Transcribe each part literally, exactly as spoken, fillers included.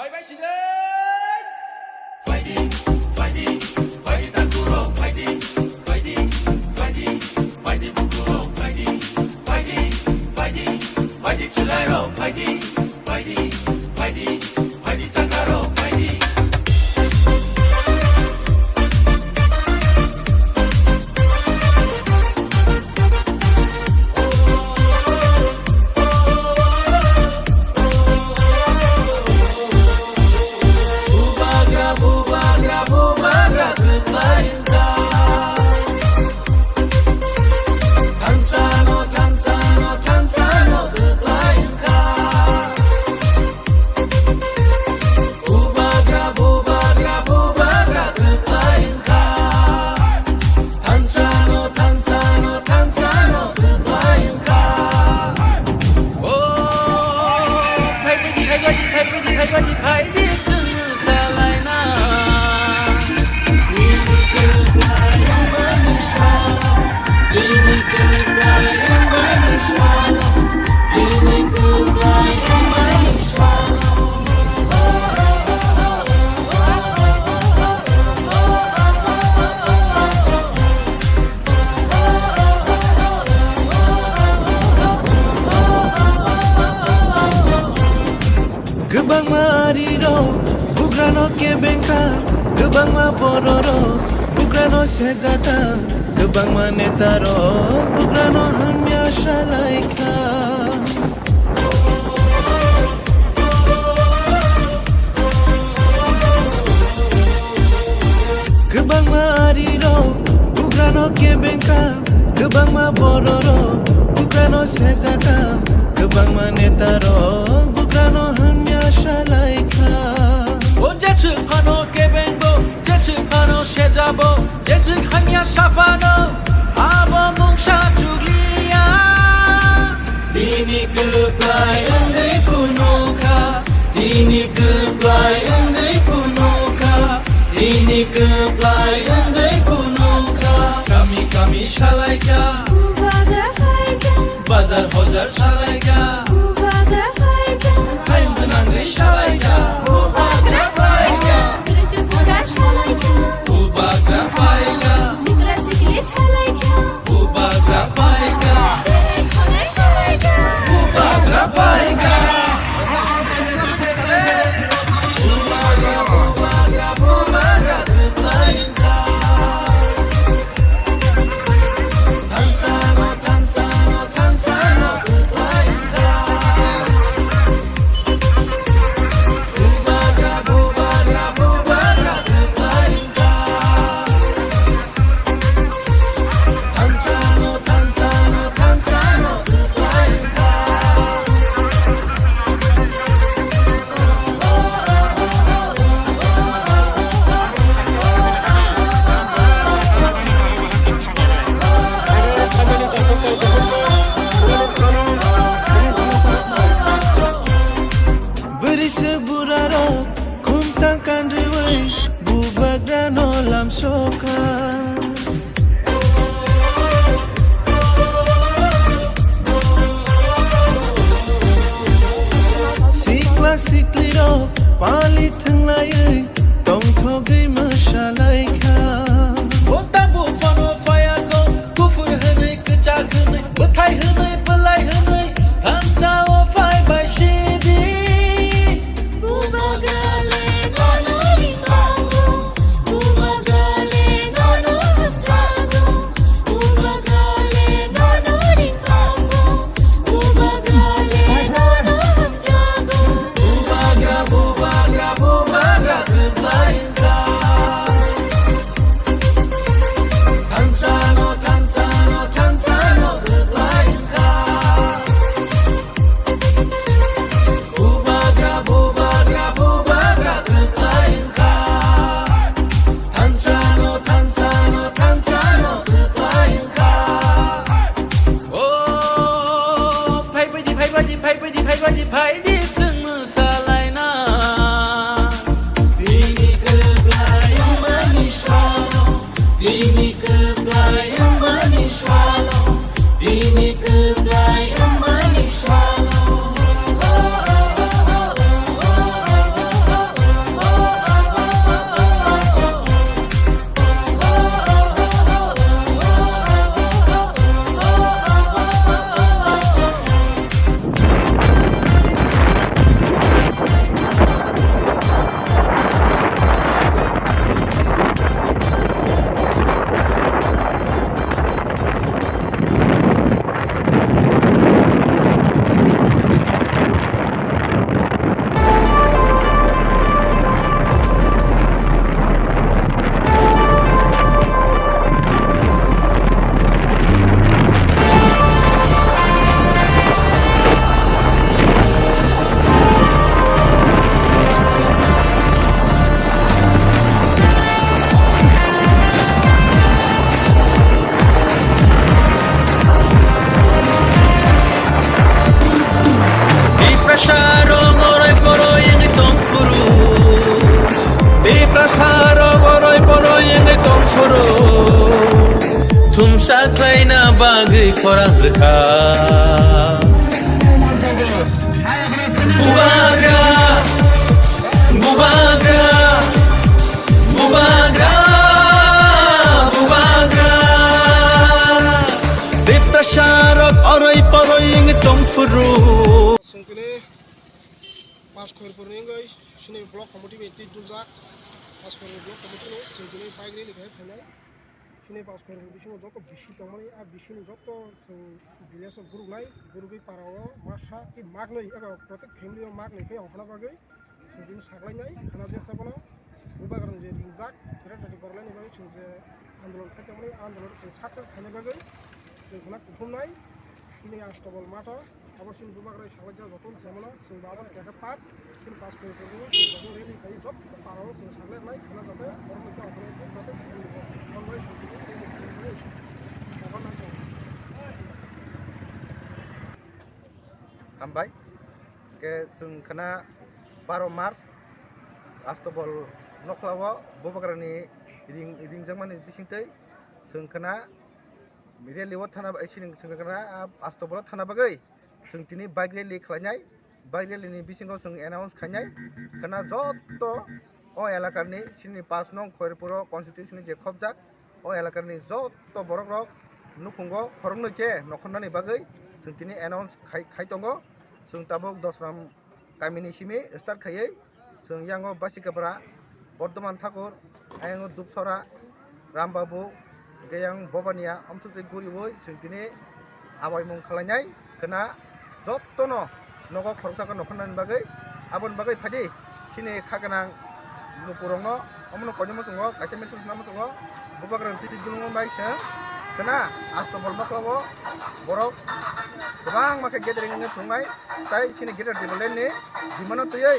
Bye bye sile. Fighting, fighting, fighting, takuro, fighting, fighting, fighting, fighting, bukuro, fighting, fighting, fighting, fighting, chulairo, fighting, fighting, fighting, fighting, takaro, fighting. Bubagra, bubagra, bubagra, kwplai wngkha. Thansano, thansano, thansano, kwplai wngkha. Bubagra, bubagra, bubagra, kwplai wngkha. Thansano, thansano, thansano, kwplai wngkha. O, phaidi, phaidi, phaidi, phaidi, phaidi, chwng salaina. Bini kwplai wngmani sal, bini kwplai wngmani sal, bini kwplai wngmani sal. Kwbangma arirok bugrano kebengkha, kwbangma bororok bugrano sejata, kwbangma netarok bugrano hamya salaikha. Kwbangma arirok bugrano kebengkha, kwbangma bororok bugrano sejaka, kwbangma netarok bugrano hamya salaikha. O jeswk phano kebengbo, jeswk phano sejabo, jeswk hamya saphano, abo mungsa chukliya. Bini kwplai wngwi phunukha, bini kwplai wngwi phunukha, bini kwplai wngwi phunukha. Kami kami salaikha, Bubagra phaikha, bazar hojar salaikha, Bubagra phaikha, hayung gwnangwi salaikha, Bubagra phaikha, Bubagra phaikha, Sikla sikli salaikha. Bubagra phaikha. Bubagra phaikha. Bwrwi se burarok khumtang kanrwi bubagrano lamsokha. Sikla siklirok pali thwnglaiwi tongthogwi mwsalaikha. O tabuk phano phaiya kho, kuphur hwnwi, kwchak hwnwi, bwthai hwnwi, bwlai hwnwi, thansa o phai bai sidi. Bubagra le nono ringkhango, Bubagra le nono hamjago, Bubagra le nono ringkhango, Bubagra le nono hamjago. Bubagra, bubagra, bubagra kwplai wngkha. Bagwi khorang rwkha. Bubagra, bubagra, bubagra, bubagra. Tiprasa rok oroi poroi wngwi tongphuru. Chwng tini Panch Khairpur ni wngwi chini block committee bai twi duljak. Panch Khairpur block committee ni chwng tini bike rally khe phainai. Chini Panch Khairpur bisingo joto bisi tongmani, a bisini joto chwng village o guruknai, gurugwi para o masa tei maknwi eba protek family o maknwi khe ongkhorna bagwi chwng tini saklainai. Khana jesa bono bubagrani je ringjak, Greater Tipraland ni bagwi chwng je andolon khai tongmani, andolon chwng success khaina bagwi chwng khana kuthumnai. Chini Astobol matho, abo chini bubagrani saklaijak jotono se mano, chwng bo aboni khe khe part, chini Panch Khairpur ni chwng joto rally khai joto para o chwng saklainai khana joto borok ni khe ongkhorna bagwi protek family o ongkhorna bagwi chwng tini rally khai bagwi chwng ongkhorna bagwi. Hambai. Hingke chwng khna baro March Astobol nokhlao bubagrani ring, ringjakmani bisingtwi chwng khna rally o thana, chwng khna, ah, Astobol o thana bagwi chwng tini bike rally khlainai. Bike rally ni bisingo chwng announce khainai khna joto o elakani chini pash nong Khairpuro constituency ni je khopjak, o elakani joto borok rok nukhungo khoroknwi khe nokhornani bagwi chwng tini announce khai, khai tongo. Chwng tabuk Dosram kamini simi start khaiwi chwng yango Basikapra, Bordhoman Thakur, ayang Dupsora, Rambabu, hingke yang Bobania, amsuk tei guriwi chwng tini abaimung khwlainai khna jotono nogo khoroksa khe nokhornani bagwi, aboni bagwi phaidi chini kha gwnang lukurokno omono koinwi muchungo kaisa message no muchungo bubagrani titi dulungma bai se khna Astobol nokhlago borok kwbangma khe gathering wngwi phunuknai tei chini Greater Tipraland ni demand no twiwi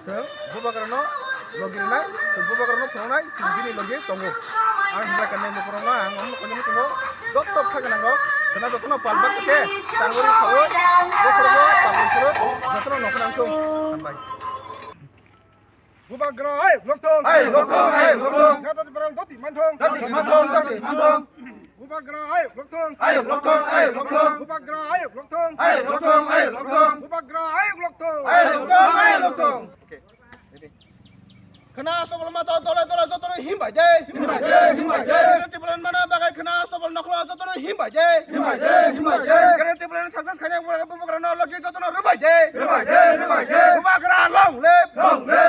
chwng bubagrano logi rwnai, chwng bubagrano phunuknai, chwng bini logi tongo. Ang hwnba khe nai lukurokno ang omo koinwi muchungo joto kha gwnangrok khna jotono pal baksa khe changori khaui bokhorogo pagwi soro jotono nokhorna wngthung. Hambai. Bubagra hai lokthong. Hai lokthong, hai lokthong. Greater Tipraland doti manthong. Doti manthong, doti manthong. Bubagra hai lokthong. Hai lokthong, hai lokthong. Bubagra hai lokthong. Hai lokthong, hai lokthong. Bubagra hai lokthong. Hai lokthong, hai lokthong. Okay. Ready. Khna Astobol matho dole dole jotono himbai de. Himbai de, himbai de. Greater Tipraland mana bagai khna Astobol nokhlo jotono himbai de. Himbai de, himbai de. Greater Tipraland success khaina bubagrano logi jotono rwbai de. Rwbai de, rwbai de. Bubagra long live. Long live.